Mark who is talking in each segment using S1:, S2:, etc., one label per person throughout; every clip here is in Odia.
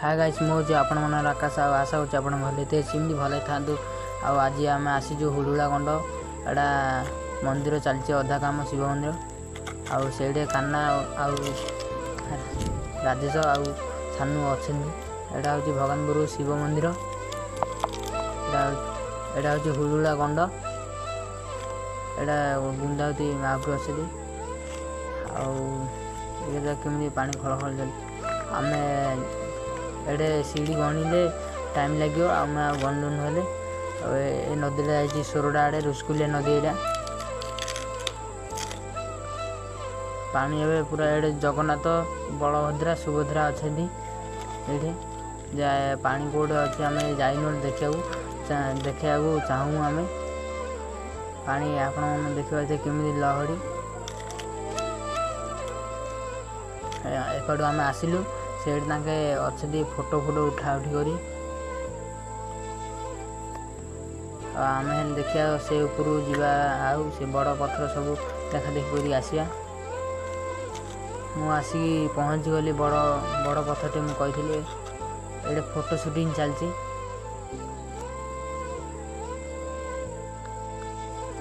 S1: ହାଏ ଗାଇସ୍, ମୁଁ ହେଉଛି ଆପଣମାନଙ୍କର ଆକାଶ। ଆଉ ଆଶା କରୁଛି ଆପଣ ଭଲ ଥିବେ, ସେମିତି ଭଲ ଥାଆନ୍ତୁ। ଆଉ ଆଜି ଆମେ ଆସିଛୁ ହୁଳୁହୁଳା ଗଣ୍ଡ। ଏଇଟା ମନ୍ଦିର ଚାଲିଛି ଅଧା କାମ, ଶିବ ମନ୍ଦିର। ଆଉ ସେଇଠି କାହ୍ନା ଆଉ ରାଜେଶ ଆଉ ସାନୁ ଅଛନ୍ତି। ଏଇଟା ହେଉଛି ଭଗବାନପୁର ଶିବ ମନ୍ଦିର। ଏଇଟା ହେଉଛି ହୁଳୁହୁଳା ଗଣ୍ଡ। ଏଇଟା ବୃନ୍ଦାବତୀ ମହାପ୍ରଭୁ ଅଛନ୍ତି। ଆଉ ଏଇଟା କେମିତି ପାଣି ଖଳ ଖଳ ଚାଲିଛି। ଆମେ ଏଇଠି ସିଡ଼ି ଗଣିଲେ ଟାଇମ୍ ଲାଗିବ, ଆମେ ଆଉ ଗଣିଲୁ ନହେଲେ। ଆଉ ଏ ନଦୀଟା ଯାଇଛି ସୋରଡ଼ା ଆଡ଼େ, ରୁଷକୁଲିଆ ନଦୀ। ଏଇଟା ପାଣି ଏବେ ପୁରା। ଏଇଠି ଜଗନ୍ନାଥ, ବଳଭଦ୍ରା, ସୁଭଦ୍ରା ଅଛନ୍ତି। ଏଇଠି ପାଣି କେଉଁଠି ଅଛି ଆମେ ଯାଇନୁ ଦେଖିବାକୁ, ଦେଖିବାକୁ ଚାହୁଁ ଆମେ। ପାଣି ଆପଣମାନେ ଦେଖିପାରୁଥିବେ କେମିତି ଲହଡ଼ି। ଏପଟୁ ଆମେ ଆସିଲୁ, ସେଇଠି ତାଙ୍କେ ଅଛନ୍ତି ଫଟୋ ଫଟୋ ଉଠା ଉଠି କରି। ଆଉ ଆମେ ହେଲେ ଦେଖିବା, ସେ ଉପରକୁ ଯିବା ଆଉ ସେ ବଡ଼ ପଥର ସବୁ ଦେଖା ଦେଖି କରିକି ଆସିବା। ମୁଁ ଆସିକି ପହଞ୍ଚିଗଲି ବଡ଼ ବଡ଼ ପଥରଟି ମୁଁ କହିଥିଲି। ଏଇଠି ଫଟୋ ସୁଟିଂ ଚାଲିଛି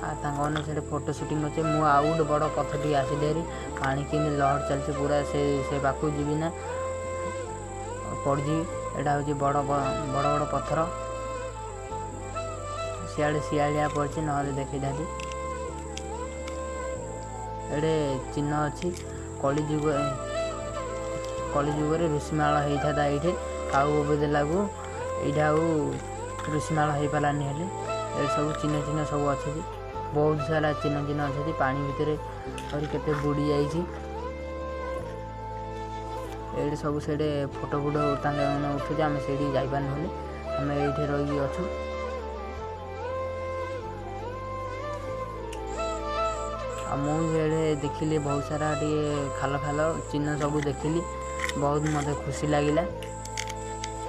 S1: ଆଉ ତାଙ୍କମାନେ ସେଠି ଫଟୋ ସୁଟିଂ କରୁଛି। ମୁଁ ଆଉ ଗୋଟେ ବଡ଼ ପଥର ଟିକେ ଆସିଲି ହେରି। ପାଣି କେମିତି ଲହଡ଼ି ଚାଲିଛି ପୁରା। ସେ ପାଖକୁ ଯିବି ନା ପଡ଼ିଯିବି। ଏଇଟା ହେଉଛି ବଡ଼ ବଡ଼ ବଡ଼ ପଥର। ସିଆଡ଼େ ଶିଆଳିଆ ପଡ଼ିଛି, ନହେଲେ ଦେଖେଇଥାନ୍ତି। ଏଠି ଚିହ୍ନ ଅଛି, କଳିଯୁଗ କଳିଯୁଗରେ ଋଷିମାଳ ହେଇଥାନ୍ତା ଏଇଠି। କାଉ ଦେଲାକୁ ଏଇଟା ଆଉ ଋଷିମାଳ ହେଇପାରିଲାନି। ହେଲେ ଏଠି ସବୁ ଚିହ୍ନ ଚିହ୍ନ ସବୁ ଅଛନ୍ତି, ବହୁତ ସାରା ଚିହ୍ନ ଚିହ୍ନ ଅଛନ୍ତି। ପାଣି ଭିତରେ ଆହୁରି କେତେ ବୁଡ଼ି ଯାଇଛି। ଏଇଠି ସବୁ ସେଇଠି ଫଟୋ ଫଟୋ ତାଙ୍କେ ମାନେ ଉଠୁଛି। ଆମେ ସେଇଠି ଯାଇପାରୁନୁ, ହେଲେ ଆମେ ଏଇଠି ରହିକି ଅଛୁ। ଆଉ ମୁଁ ସେଇଠି ଦେଖିଲି ବହୁତ ସାରା ଟିକେ ଖାଲ ଖାଲ ଚିହ୍ନ ସବୁ ଦେଖିଲି, ବହୁତ ମୋତେ ଖୁସି ଲାଗିଲା।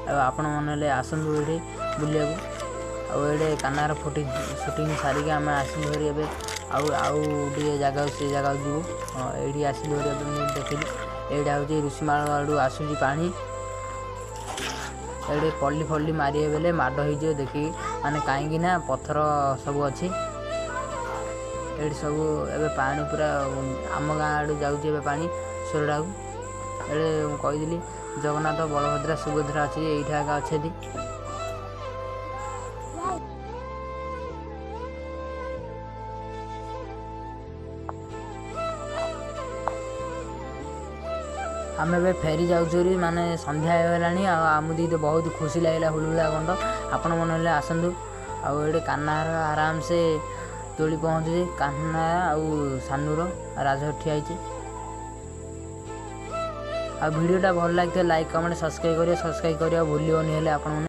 S1: ଆଉ ଆପଣମାନେ ହେଲେ ଆସନ୍ତୁ ଏଇଠି ବୁଲିବାକୁ। ଆଉ ଏଇଠି କାହ୍ନାର ଫଟୋ ସୁଟିଂ ସାରିକି ଆମେ ଆସିଲୁ ହେରି। ଏବେ ଆଉ ଆଉ ଟିକେ ଜାଗାକୁ, ସେ ଜାଗାକୁ ଯିବୁ। ହଁ, ଏଇଠି ଆସିଲୁ ହେରି। ଏବେ ମୁଁ ଦେଖିଲି ଏଇଟା ହେଉଛି ଋଷିମାଳ ଆଡ଼ୁ ଆସୁଛି ପାଣି। ଏଇଠି ପଲ୍ଲି ଫଲ୍ଲି ମାରିବେ ବେଲେ ମାଡ଼ ହେଇଯିବ ଦେଖିକି, ମାନେ କାହିଁକି ନା ପଥର ସବୁ ଅଛି ଏଇଠି ସବୁ। ଏବେ ପାଣି ପୁରା ଆମ ଗାଁ ଆଡ଼ୁ ଯାଉଛି ଏବେ ପାଣି ସୋରଡ଼ାକୁ। ଏଇଠି ମୁଁ କହିଥିଲି ଜଗନ୍ନାଥ, ବଳଭଦ୍ରା, ସୁଭଦ୍ରା ଅଛି, ଏଇଠି ଏକା ଅଛନ୍ତି। ଆମେ ଏବେ ଫେରି ଯାଉଛୁ, ମାନେ ସନ୍ଧ୍ୟା ହେଇଗଲାଣି। ଆଉ ଆମକୁ ତ ବହୁତ ଖୁସି ଲାଗିଲା ହୁଳୁହୁଳା ଗଣ୍ଡ। ଆପଣ ମନେ ହେଲେ ଆସନ୍ତୁ। ଆଉ ଏଇଠି କାହ୍ନାର ଆରାମସେ ଦୋଳି ପହଞ୍ଚୁଛି, କାହ୍ନା ଆଉ ସାନୁର ରାଜ ଠିଆ ହେଇଛି। ଆଉ ଭିଡ଼ିଓଟା ଭଲ ଲାଗିଥିବ ଲାଇକ୍, କମେଣ୍ଟ, ସବସ୍କ୍ରାଇବ୍ କରିବେ। ସବସ୍କ୍ରାଇବ୍ କରିବାକୁ ଭୁଲିବନି ହେଲେ ଆପଣମାନେ।